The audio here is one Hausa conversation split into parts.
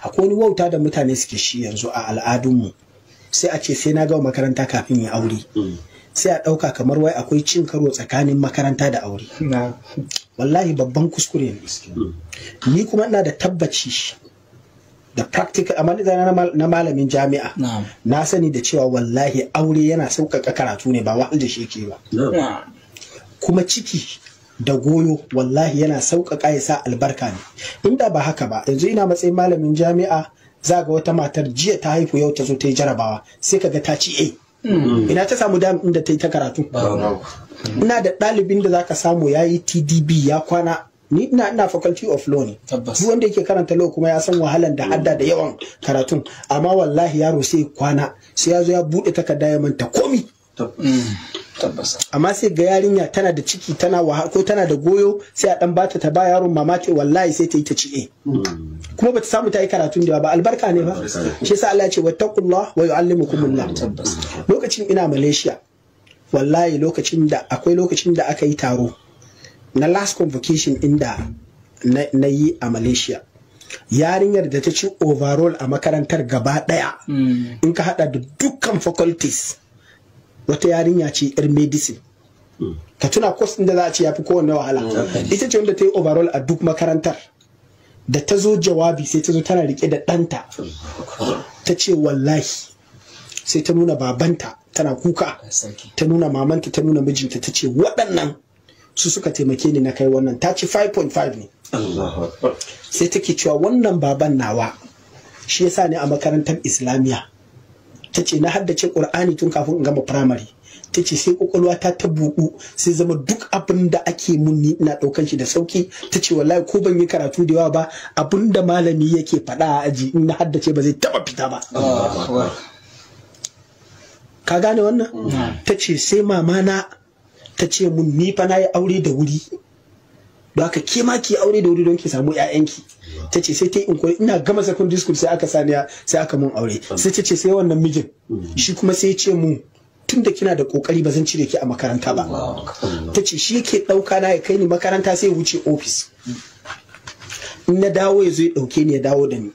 Akwai wani wauta da mutane suke shi yanzu a al'adunmu, sai a ce sai na gama makaranta kafin ya aure. Sai a ɗauka kamar wai akwai cin karo tsakanin makaranta da aure. Wallahi babban kuskure ne. Ni kuma ina da tabbaci da practical, amma na malamin jami'a, na sani da cewa wallahi aure yana sauƙaƙa karatu ne, ba wahal da shi yake ba. Kuma ciki da goyo wallahi yana sauƙaƙa ya sa albarka ne. Inda ba haka ba, yanzu ina matsayin malamin jami'a, za ga wata matar jiya ta haihu, yau ta zo ta yi jarabawa, sai ka ga ta ci A. Ina ta samu dam inda ta yi ta karatu? Ina da ɗalibin da zaka samu ya yi TDB, ya kwana. Ni ina faculty of law ne. Duk wanda yake karanta law kuma ya san wahalan da hadda da yawan karatun, amma wallahi yaro sai kwana, sai ya zo ya buɗe takarda ya manta komi. Amma sai ga yarinya tana da ciki, tana ko tana da goyo, sai a dan bata ta ba yaron mama ce, wallahi sai ta yi ta ci A, kuma bata samu ta yi karatun da ba. Albarka ne ba. Shi yasa Allah ya ce wattaqullah wa yu'allimukumullah. Lokacin ina Malaysia, wallahi lokacin da akwai lokacin da aka yi taro na last convocation inda na yi a Malaysia, yarinyar da ta ci overall a makarantar gaba daya, in ka hada da dukkan faculties, wata yarinya ce yar medicine. Ka tuna course din da za a ce ya fi kowanne wahala, ita ce wanda ta yi overall a duk makarantar. Da ta zo jawabi, sai ta zo tana rike da ɗanta, ta ce wallahi, sai ta nuna babanta tana kuka, ta nuna mamanta, ta nuna mijinta, ta ce waɗannan su suka taimake ni na kai wannan. Ta ci 5.5 ne. Sai take cewa wannan baban nawa shi yasa ne a makarantar Islamiyya, ta ce na haddace Ƙur'ani tun kafin in gama firamare. Ta ce sai kwakwalwa ta ta buɗu, sai zama duk abin da ake mun ni ina ɗaukan shi da sauki. Ta ce wallahi ko ban yi karatu da yawa ba, abin da malami yake faɗa a aji in na haddace ba zai taɓa fita ba. Ka gane wannan? Ta ce sai mama na ta ce mun ni fa na yi aure da wuri, don haka ke ma ki aure da wuri don ki samu ƴaƴanki. Ta ce sai ta yi inquiry, ina gama secondary school sai aka sani, sai aka mun aure. Sai ta ce sai wannan mijin shi kuma sai ya ce mun tun da kina da kokari ba zan cire ki a makaranta ba. Ta ce shi yake ɗauka na ya kai ni makaranta, sai ya wuce ofis, in na dawo ya zo ya ɗauke ni ya dawo da ni.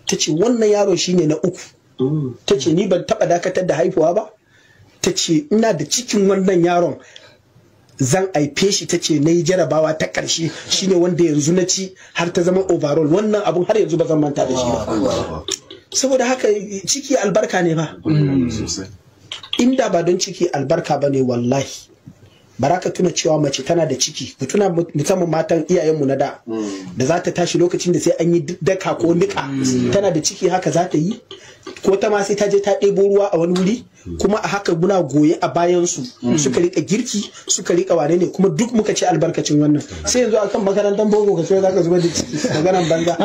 Ta ce wannan yaron shine na uku. Ta ce ni ban taɓa dakatar da haihuwa ba. Ta ce ina da cikin wannan yaron zan aife shi, ta ce na yi jarabawa ta ƙarshe, shine wanda yanzu na ci har ta zama overall. Wannan abun har yanzu ba zan manta da shi ba. Saboda haka ciki albarka ne ba. Inda ba don ciki albarka ba ne, wallahi bara ka tuna cewa mace tana da ciki. Ku tuna musamman matan iyayenmu na da, da za ta tashi lokacin da sai an yi daka ko nika, tana da ciki haka za ta yi, ko ta ma sai ta je ta ɗebo ruwa a wani wuri, kuma a haka muna goye a bayan su, suka rika girki, suka rika wane ne, kuma duk muka ci albarkacin wannan. Sai yanzu akan makarantar boko ka so za ka zubar da ciki, maganan banza.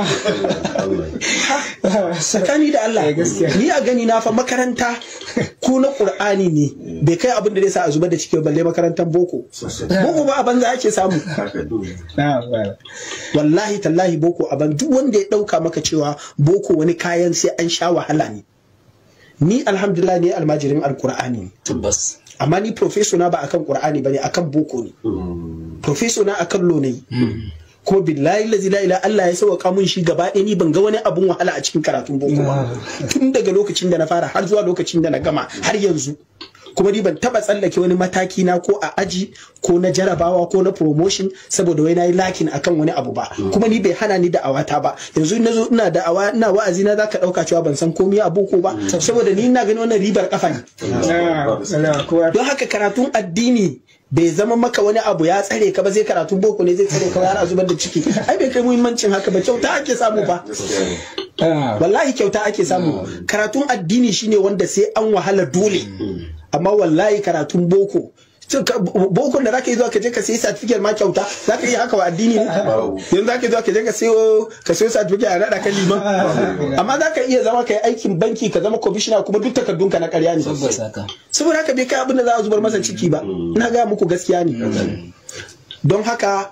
Tsakani da Allah, ni a gani na fa makaranta ko na Qur'ani ne bai kai abin da zai sa a zubar da ciki, balle makarantar boko. Boko ba a banza ake samu. Wallahi tallahi boko a ban, duk wanda ya dauka maka cewa boko wani kayan sai an sha wahala ne. Ni alhamdulillah ne almajirin Alkur'ani ne. Tabbas. Amma ni professor na ba akan Qur'ani bane, akan boko ne. Professor na akan law ne. Kuma billahi lazi la ilaha, Allah ya sauka mun shi gaba ɗaya, ni ban ga wani abun wahala a cikin karatun boko ba, tun daga lokacin da na fara har zuwa lokacin da na gama har yanzu. Kuma ni ban taba tsallake wani mataki na ko a aji ko na jarabawa ko na promotion saboda wai nayi lacking akan wani abu ba. Kuma ni bai hana ni da'awata ba. Yanzu na zo ina da'awa, ina wa'azi na, zaka dauka cewa ban san komai a boko ba, saboda ni ina ganin wannan ribar kafa ne. Don haka karatun addini bai zama maka wani abu ya tsare ka ba, zai karatun boko ne zai tsare ka har a zubar da ciki. Ai bai kai muhimmancin haka ba. Kyauta ake samu ba, wallahi kyauta ake samu. Karatun addini shine wanda sai an wahala dole. Amma wallahi karatun boko, boko da zaka yi zuwa ka je ka sayi certificate ma kyauta, zaka yi haka wa addini ne? Yanzu zaka yi zuwa ka je ka sayo certificate a nada ka liman? Amma zaka iya zama ka yi aikin banki, ka zama commissioner, kuma duk takardunka na ƙarya ne. Saboda haka bai kai abin da za a zubar masa ciki ba. Na gaya muku gaskiya ne. Don haka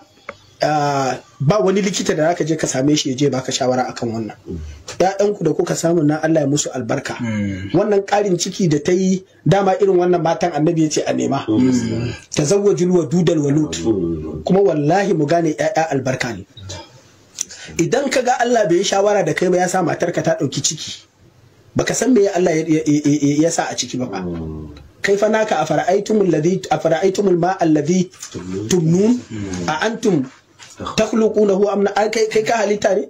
ba wani likita da zaka je ka same shi ya je baka shawara akan wannan. Ƴaƴanku da kuka samu na, Allah ya musu albarka. Wannan ƙarin ciki da ta yi, dama irin wannan matan Annabi ya ce a nema, tazawwajul wadudal walud. Kuma wallahi mu gane ƴaƴa albarka ne. Idan ka ga Allah bai yi shawara da kai ba ya sa matarka ta ɗauki ciki, baka san me Allah ya sa a ciki ba. Kai fa naka afara'aytumul ladhi afara'aytumul ma'a alladhi tumnun a antum takhluqunahu am kai ka halitta ne?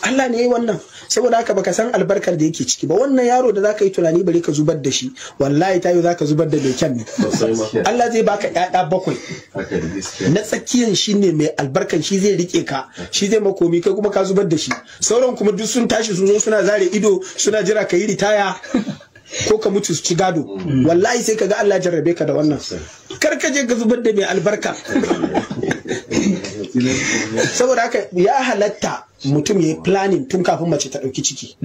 Allah ne yayi wannan. Saboda haka baka san albarkar da yake ciki ba. Wannan yaro da zaka yi tunani bari ka zubar da shi, wallahi tayo zaka zubar da mai kyan ne. Allah zai baka ƴaƴa 7, na tsakiyan shi ne mai albarkan, shi zai rike ka, shi zai makomi, kai kuma ka zubar da shi. Sauran kuma duk sun tashi sun zo suna zare ido suna jira ka yi ritaya ko ka mutu su ci gado. Wallahi sai kaga Allah jarrabe ka da wannan. Kar ka je ka zubar da mai albarka. Saboda haka ya halatta mutum ya yi planning tun kafin mace ta ɗauki ciki.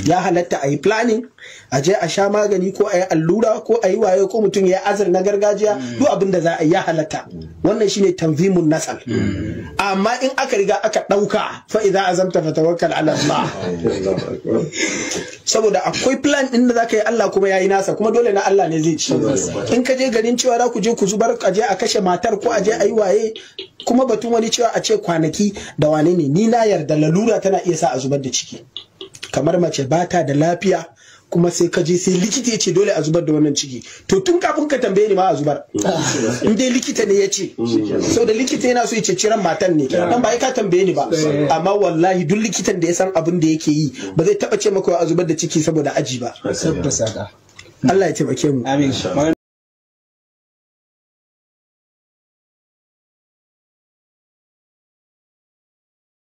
Ya halatta a yi planning, a je a sha magani ko a yi allura ko a yi waye ko mutum ya yi azar na gargajiya, duk abin da za a yi ya halatta. Wannan shine tanzimun nasal. Amma in aka riga aka ɗauka, fa idza azamta fatawakkal ala Allah. Saboda akwai plan ɗin da za ka yi, Allah kuma ya yi nasa, kuma dole na Allah ne zai ci. In ka je garin cewa za ku je ku zubar, a je a kashe matar ko a je a yi waye, kuma batun wani cewa a ce kwanaki da wane ne, ni na yarda lalura tana iya sa a zubar da ciki. Kamar mace ba ta da lafiya kuma sai ka je sai likita ya ce dole a zubar da wannan ciki, to tun kafin ka tambaye ni ma a zubar, in dai likita ne ya ce. Sau da likita yana so ya ceci ran matan ne, dan ba ai ka tambaye ni ba. Amma wallahi duk likitan da ya san abin da yake yi ba zai taba ce maka a zubar da ciki saboda aji ba. Allah ya taimake mu. Amin.